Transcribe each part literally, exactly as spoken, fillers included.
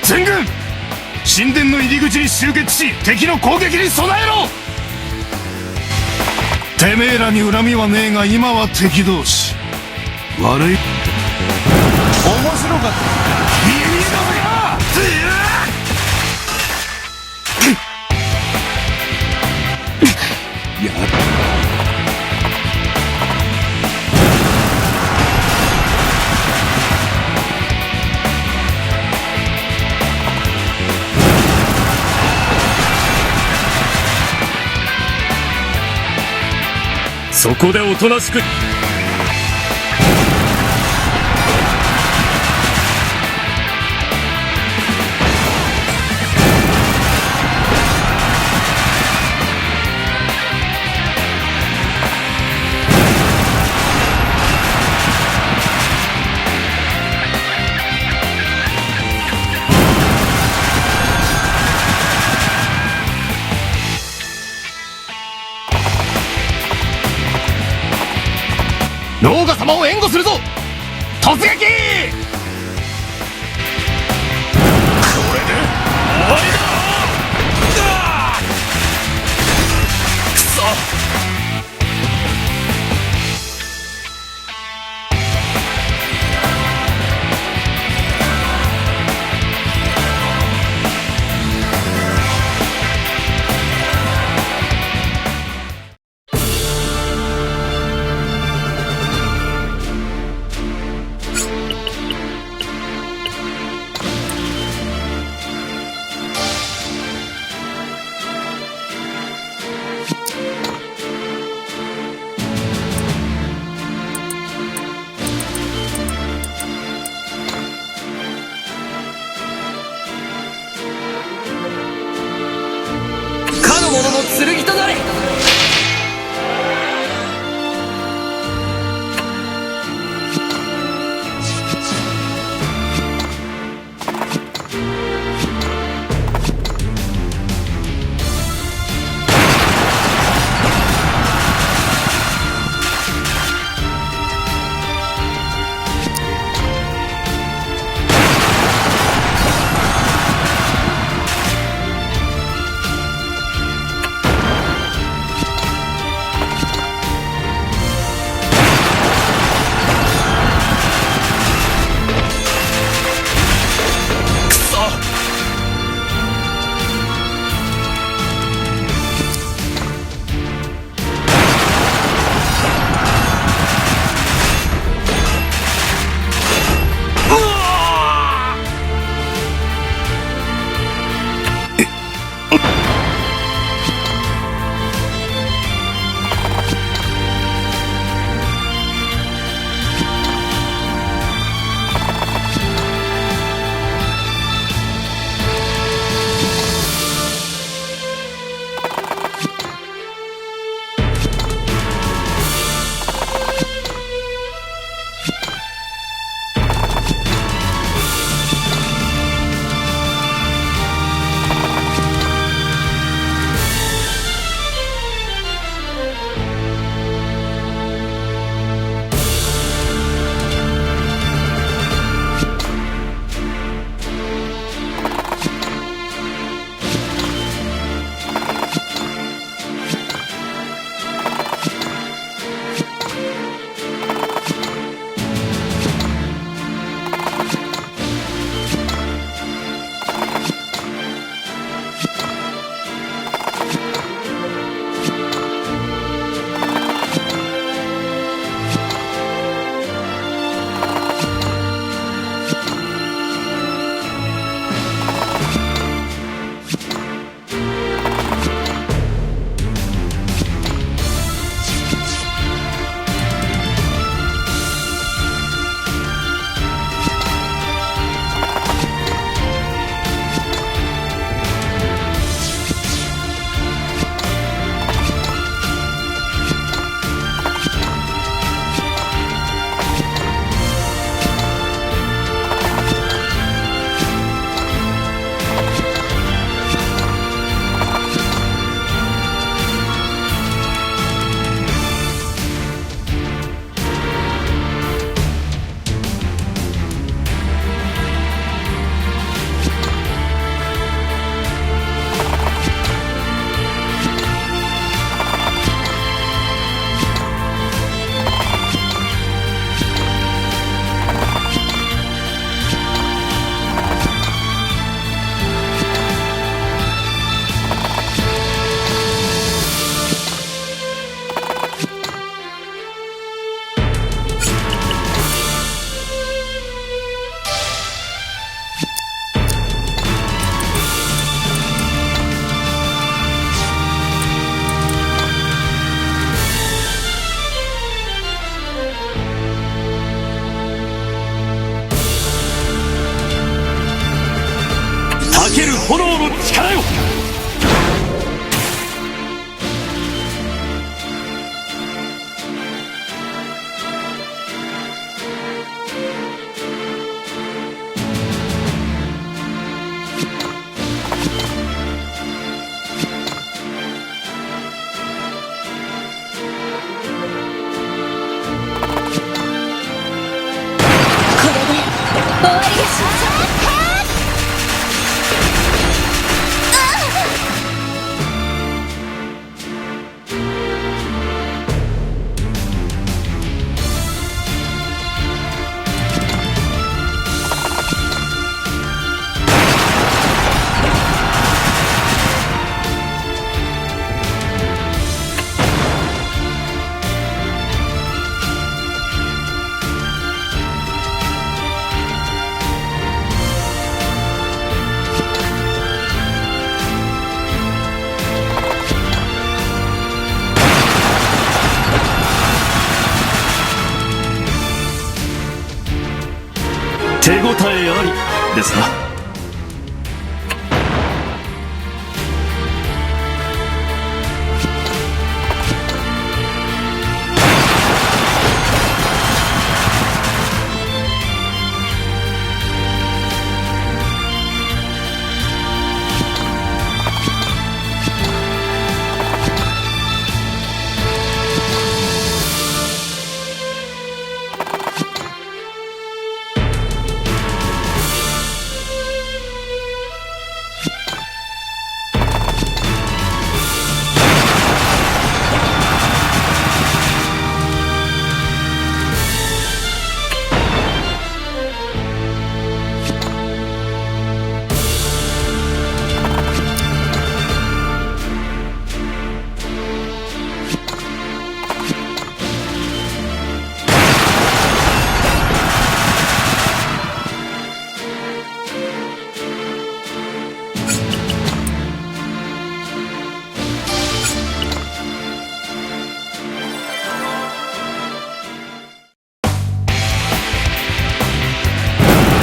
全軍、神殿の入り口に集結し、敵の攻撃に備えろ。てめえらに恨みはねえが、今は敵同士。悪い。面白かった。見え見えだぜ。や。そこでおとなしく。ローガ様を援護するぞ。突撃！これで終わりだ！くそ！炎の力よ。これで終わりにしましょう。手応えありですな。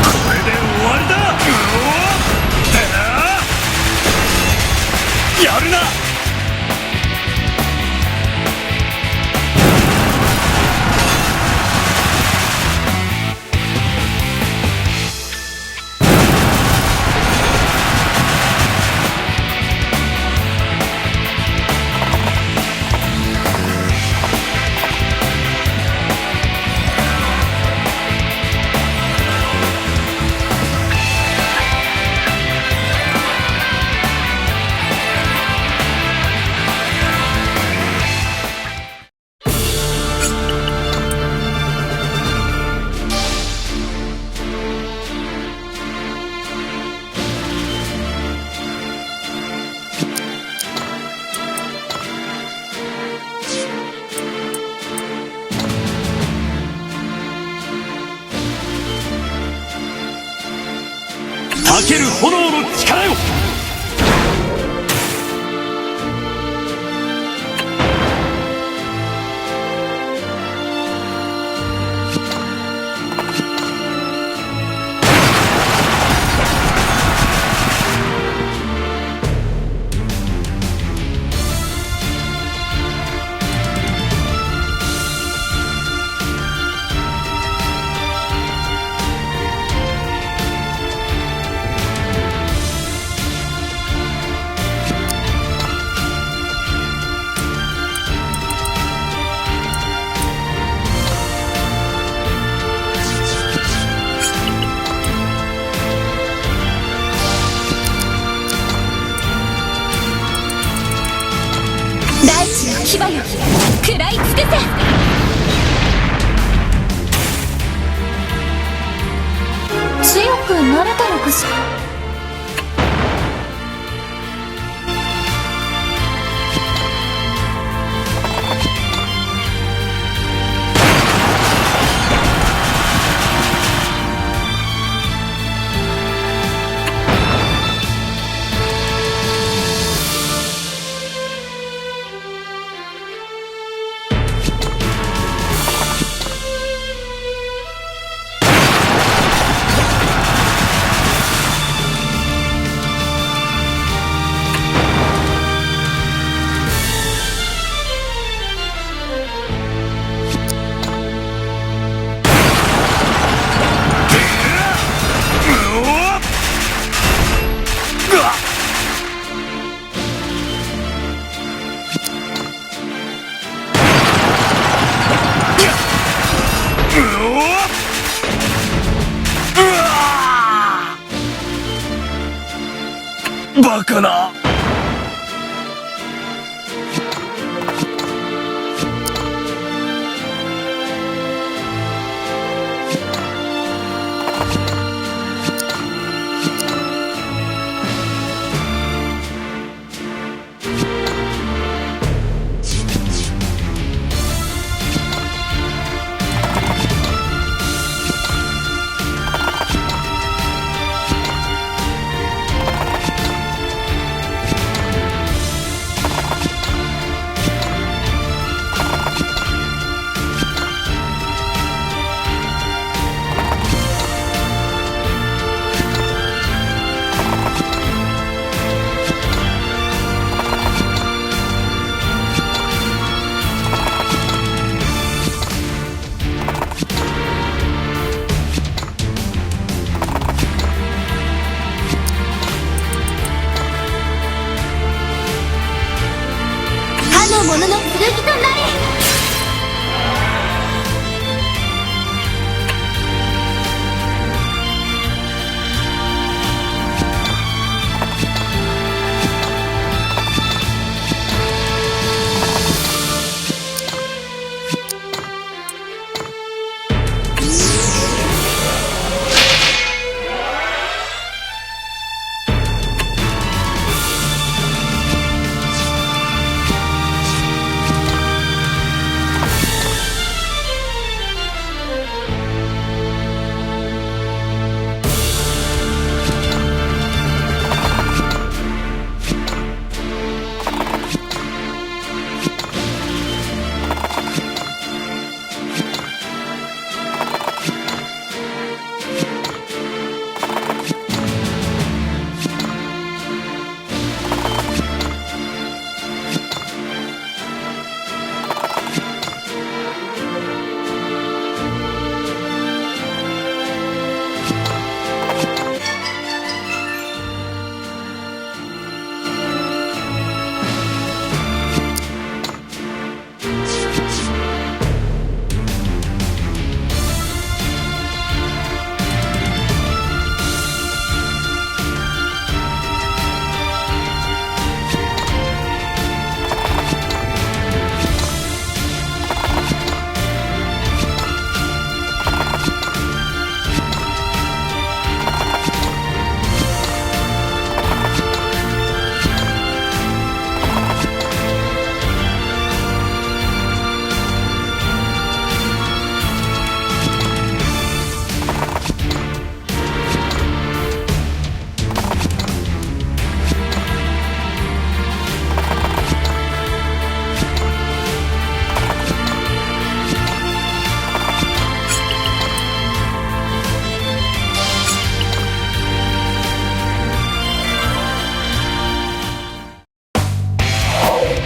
これで終わりだ。うおーってな。やるな。たける炎の力よ。大地の牙よ、食らい尽くせ。強くなれたのかしら。バカな。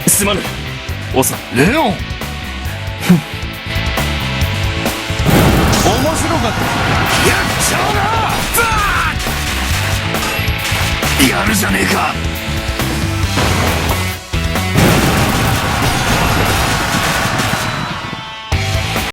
すまぬ。おさ、レオン。面白かった。やっちゃうな。バーッ！やるじゃねえか。